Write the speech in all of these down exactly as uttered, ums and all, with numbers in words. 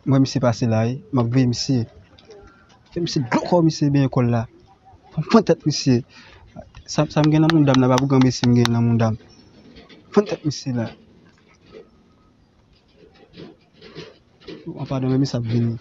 M wè misye pase la, wi. M ap veye misye. Fè misye dlo kò misye benyen kò l la. Fò m pran tèt misye. Sa, sa m gen nan mouda m nan, pa pou granmesi m gen nan mouda m. Pran tèt misye la. An padon, men misye ap vini.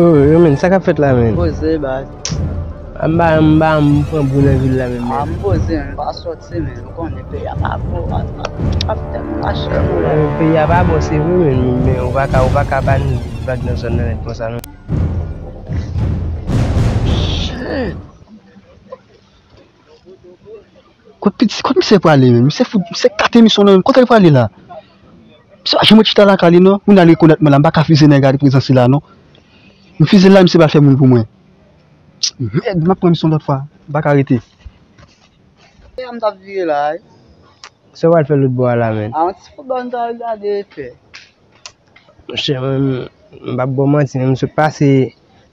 Oh, yo, men, sa k ap fèt la, men? Poze, baz. M ba, m ba, m pran bou nan vil la, men, men. Ah, m poze, men, m pa sòti, men. Ou konnen peyi a pa bon, baz. Ap fè m fache, men. Peyi a pa bon, se vre, men, men ou pa ka, ou pa ka ban vag nan zòn nan nèt konsa, non. Shit! Kot piti, kot misye prale menm? Misye fout, misye kate misyon nan menm. Kote l prale la? Misye pa janm ret chita lakay li non. Moun al rekonèt mwen la, m pa ka fize nèg la de prezans li la non. M fize l la, misye pral fè moun pou mwen. Mèd, m ap pran misyon lòt fwa. M pa ka rete. E a m t ap vire la, wi. Sa w al fè lòt bò a la, menn? A, yon ti foutbòl m t al gade vit fè. Monchè, mwen, m p ap ba w manti, men m sot pase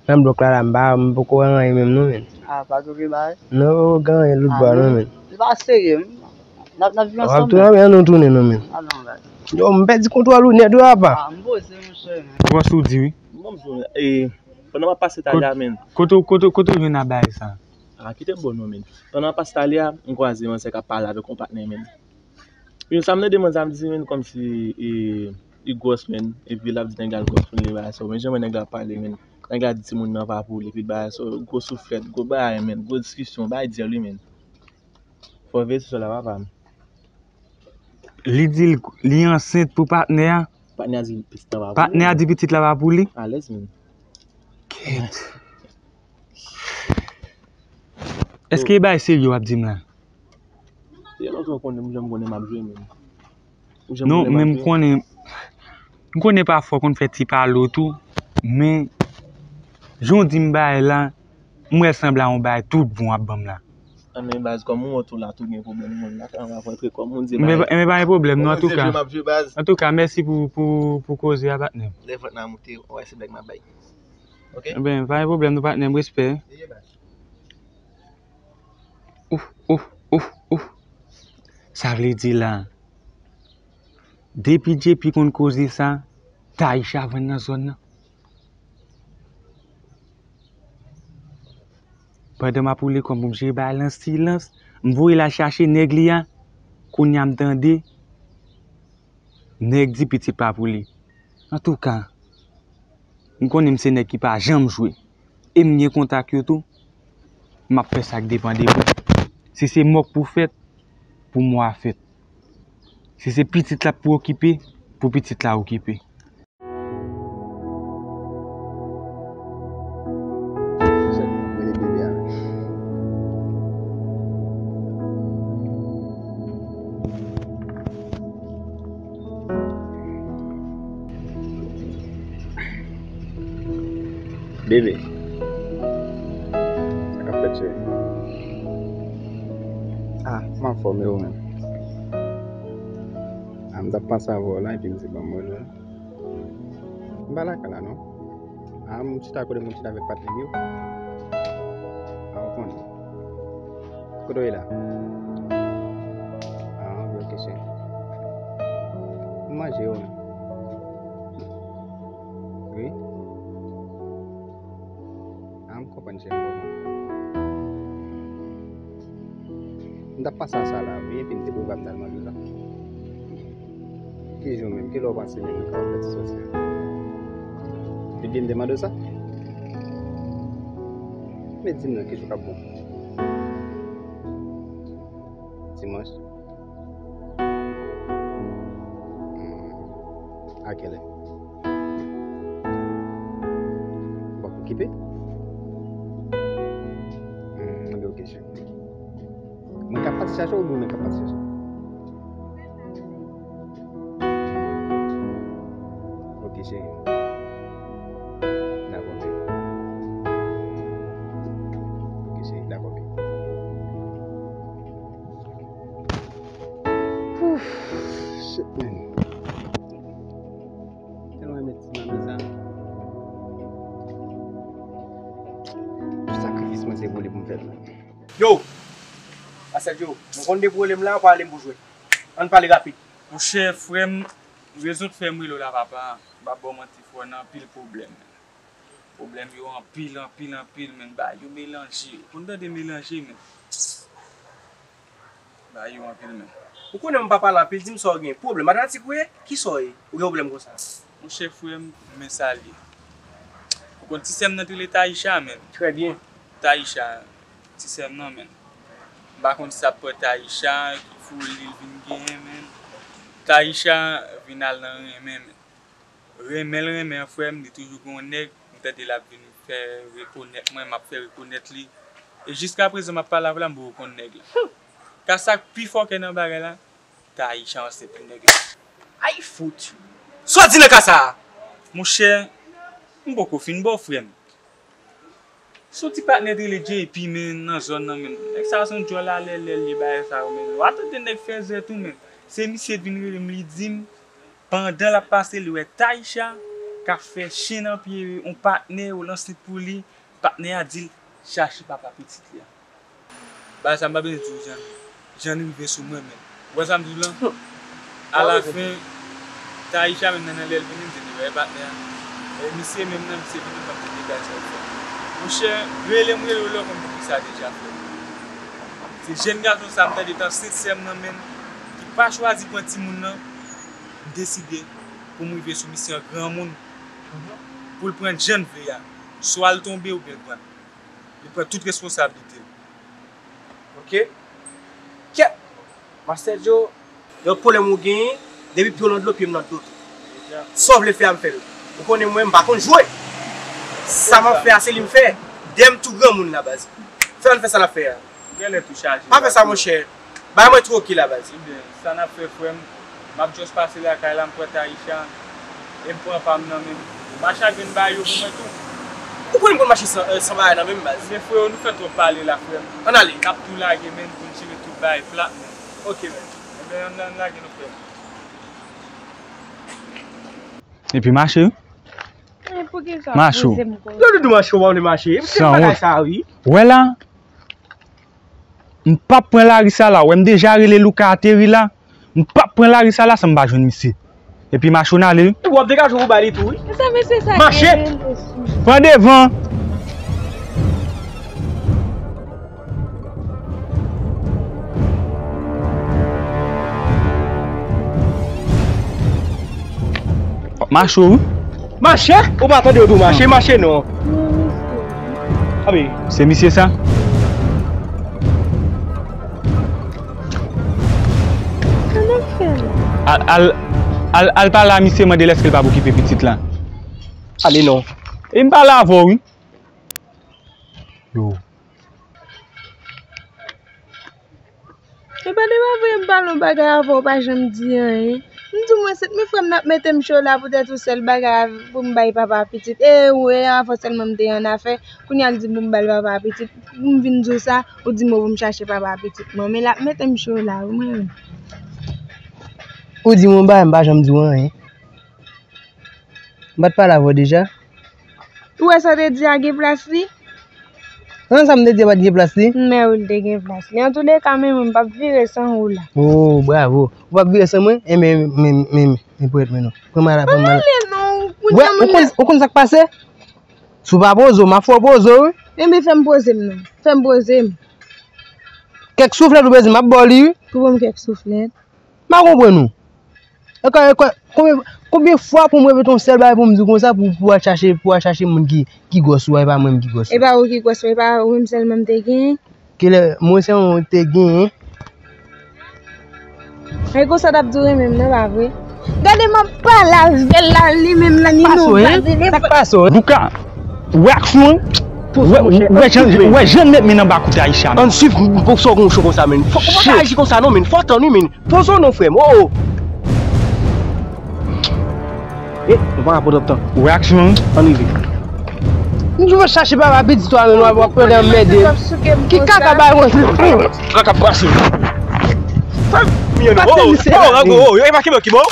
nan blòk la, la, m pa, m poko wè anyen menm non, menn. A, pa gen okenn bagay? Non, poko gen anyen lòt bò a non, menn. Li pa serye, n ap, n ap viv ansanm, menn. W ap tounen, men an nou tounen non, menn. A non, baz. Yo, m pèdi kontwòl ou nèt wi, apa. A, m poze, monchè, menn. Ou wè sa w di, wi. Bon, m di w, e, pandan m ap pase talè a, menn. Kote, kote, kote w jwenn a bagay sa? A, kite m ba w non, menn. Pandan m ap pase talè a, m kwaze yon sè k ap pale avèk yon patnè, menn. Yo, sa m tande manzè a di, menn, kòmsi, e, li gwòs, menn, epi l ap di nèg la l gwòs pou li, bagay sa yo. Men jan mwen nèg la ap pale, menn. Nèg la di timoun nan pa pou li, epi bagay sa yo, gwo souflèt, gwo bagay, menn, gwo diskisyon, bagay dyòl wi, menn. Fò w veye sou sa la, papa m. Li di l, li ansent pou patnè a. Patnè a di pitit la pa pou li. Patnè a di pitit la pa pou li. Alèz, menn. Kèt. Èske e bagay serye w ap di m la? Se lontan w konnen m, jan m konnen m ap jwe, menn. Non, men m konnen, m konnen pafwa w konn fè ti pale w tou, men jan w di m bagay la, m wè l sanble a yon bagay tout bon w ap ban m la. Anben, baz, kòm ou wont ou la, tou gen pwoblèm, moun la, kòman w ap rantre kòm ou di bagay. Men pa gen pwoblèm, non, antouka. Antouka, mèsi pou, pou, pou koze a, patnè m. Lè vant la moute, w wè se bèk m ap bay. Oke? Enben, pa gen pwoblèm non, patnè m, respè. Ouf, ouf, ouf, ouf. Sa vle di la, depi Djepi konn koze sa, Taïcha jwenn nan zòn nan. Pandan m ap woule kòm pou m jere bagay lan silans, m voye l al chache nèg li a. Kounye a m tande nèg di pitit pa pou li. Antouka, m konnen m se nèg ki pa janm jwe. E m gen kontak yo tou. M ap fè sa k depann de mwen. Si se mò k pou fèt, pou mò a fèt. Si se pitit la pou okipe, pou pitit la okipe. Bebe. Sa k ap fèt, cheri? Ah, m anfòm, e ou menm? Ah, m t ap panse avè w la, epi m di ban m rele w. M pa lakay la, non. Ah, m chita kote moun chita avèk patnè m yo. Ah, ou konnen. Kote w ye la? Ah, ok, ok, cheri. M manje, ou menm? Wi. Ah, m konprann, cheri, m konprann. M t ap panse a sa la, wi, epi m te prevwa m t al mande w la. Ki jou menm? Ki lè w panse menm nou kapab fè ti sòti a? Epi m te mande w sa? Men di m non, ki jou k ap bon? Dimanch? Hmm. A kèlè? W ap okipe? Hmm, anben, ok, cheri. Mwen k ap pati chache w oubyen mwen k ap pati chache w? Mwen se pou li pou m fè l. Yo! Master Joe, mwen konn de pwoblèm la, ou pale m pou jwe. Ann pale rapid. Monchè, frè m, rezon k fè m rele w la, papa, m p ap ba w manti, frè, nan anpil pwoblèm. Pwoblèm yo anpil, anpil, anpil, men bagay yo melanje. Ou konn tande melanje, men. Bagay yo anpil, men. Ou konnen m pa pale anpil, di m sa w gen. Pwoblèm, madanm ti kouye? Kisa w ye? Ou gen pwoblèm konsa? Monchè, frè m, men sa l ye. Ou konn ti sè m nan ki rele Taïcha, men. Trè byen. Taïcha, ti sè m nan, men. M pa konn sa pran Taïcha, ki foli l vin genyen, men. Taïcha vin al nan renmen, men. Renmen l renmen an, frè m, li toujou gen yon nèg, m tande l ap vin fè rekonèt mwen, m ap fè rekonèt li. E jiska prezan, m ap pale avè l la, m poko konn nèg la. Ka sa k pi fòkè nan bagay la, Taïcha ansent pou nèg la. Ay fout! Sa w di nan ka sa a? Monchè, m poko fin ba w, frè m. Se yon ti patnè ki rele J P, men, nan zòn nan, men. Nèg sa a se yon djòl alèlè li ye, bagay sa yo, men. W a tande nèg fèzè tou, men. Se misye k vin rele m, li di m, pandan l ap pase, li wè Taïcha k ap fè chen nan pye yon patnè, ou lanse pou li, patnè a di l chache papa pitit li a. Bagay sa m pa bezwen di w jan, jan l rive sou mwen, men. Ou wè sa m di w lan? Alafen, Taïcha menm nan, nan lè l vini, m te di, wè, patnè a. E misye menm nan, misye vini, m ap te degaj sa l fè. Monchè, rele m, rele w lè w konn poukisa deja, frè. Se jèn gason sa m tande t ansent sè m nan, men, ki pa chwazi pran timoun nan, m deside pou m rive sou misye an granmoun, pou l pran jan l vle a. Swa l tonbe oubyen l pran. Li pran tout responsablite l. Ok. Kèt! Master Joe, yon pwoblèm ou genyen, depi pye w nan dlo, pye m nan dlo tou. Sa w vle fè a, m fè l. Ou konnen mwen, m pa konn jwe. Sa m ap fè a, se li m fè. Dèyè m tou granmoun la, baz. Fè ann fè sa n ap fè a. Ou genlè tou chaje. Pa fè sa, monchè. Bay mwen twoke la, baz. Ebyen, sa n ap fè, frè m? M ap just pase lakay la, m pran Taïcha, e m pran pa m nan men m. M a chak vin bay yo pou mwen tou. Ou konnen m konn mache san, eh, san bagay nan men m, baz. Men freo, nou fè twòp pale la, frè m. Ann ale. N ap tou lage, men, pou n jere tout bagay plat, men. Ok, men. Ebyen, ann, ann lage nou, frè m. Epi mache wi. E poukisa w ap poze m konsa? Lè w di mache, w pa vle mache. Epi se bagay sa, wi. Wè la, m p ap pran lari sa la. Wè m deja rele Louka ateri la. M p ap pran lari sa la san m pa jwenn misye. Epi mache w n ale wi. Epi w ap degaje w pou bay li tou wi. Sa mesye sa gen menm osi. Pran devan. W ap mache w wi. Mache? Ou pa tande yo di w mache, mache non. Abi. Se misye sa? Sa n ap fè la? Al, al, al, al pale a misye, mande l èske l p ap okipe pitit la. Ale non. E m pale avè w wi. Yo. E pa de pa vre, m pale yon bagay avè w, w pa janm di anyen. M di w mwen sèt mil frè m nan ap mete m cho la poutèt yon sèl bagay av-, pou m bay papa pitit. E ou, e avè w sèlman m te annafè. Kounye a l di pou m ba l papa pitit. Pou m vin di w sa, ou di m pou m chache papa pitit mwen. Men l ap mete m cho la wi, mwen menm. Ou di mwen bagay, m pa janm di w anyen. M pa t pale avè w deja? Ou wè sa w te di a gen plas li? Nan sa m te di a pa t gen plas li? M wè w te gen plas li. Antouleka, men mwen m p ap vire san ou la. Oh, bravo. Ou p ap vire san mwen? Enben, men, men, men, men, pran mwen la, pran mwen la. Pale non, kounye a moun nan. Ou konn, ou konn sa k pase? Si w pa poze w, m ap fè w poze w, wi. Enben, fè m poze m non. Fè m poze m. Kèk souflèt ou bezwen, m ap ba w li, wi. Pou ban m kèk souflèt. M pa konprann ou. E kò, e kò, konbyen, konbyen fwa pou m repete yon sèl bagay pou m di w konsa pou, pou w al chache, pou w al chache moun ki, ki gwòs ou a, e pa mwen menm ki gwòs ou? E pa ou ki gwòs mwen, e pa ou menm sèlman m te genyen? Kilè mwen sèlman te genyen? E konsa t ap di w renmen m nan, pa vre? Gade m ap pale avè l la, li menm la, li non, pa vle. Sa k pase w? Louka, ou wè aksyon an? Wè, wè jan, wè jan l met men nan bak ou, Taïcha. Ann swiv, m, m, pou sa w gen yon cho konsa, men. Fò, fò w pa aji konsa non, men. Fò w tann wi, men. Poze w non, frè m. Oh, oh. Eh, nou pa ka pran twòp tan. Ou wè aksyon an? Ann rive. M di w chache papa pitit ou a, men w ap, w ap pran anmède. Ki kaka bagay mwen? Kaka pase. Pase misye la. Oh, oh, oh, oh, e pa ki bò, ki bò?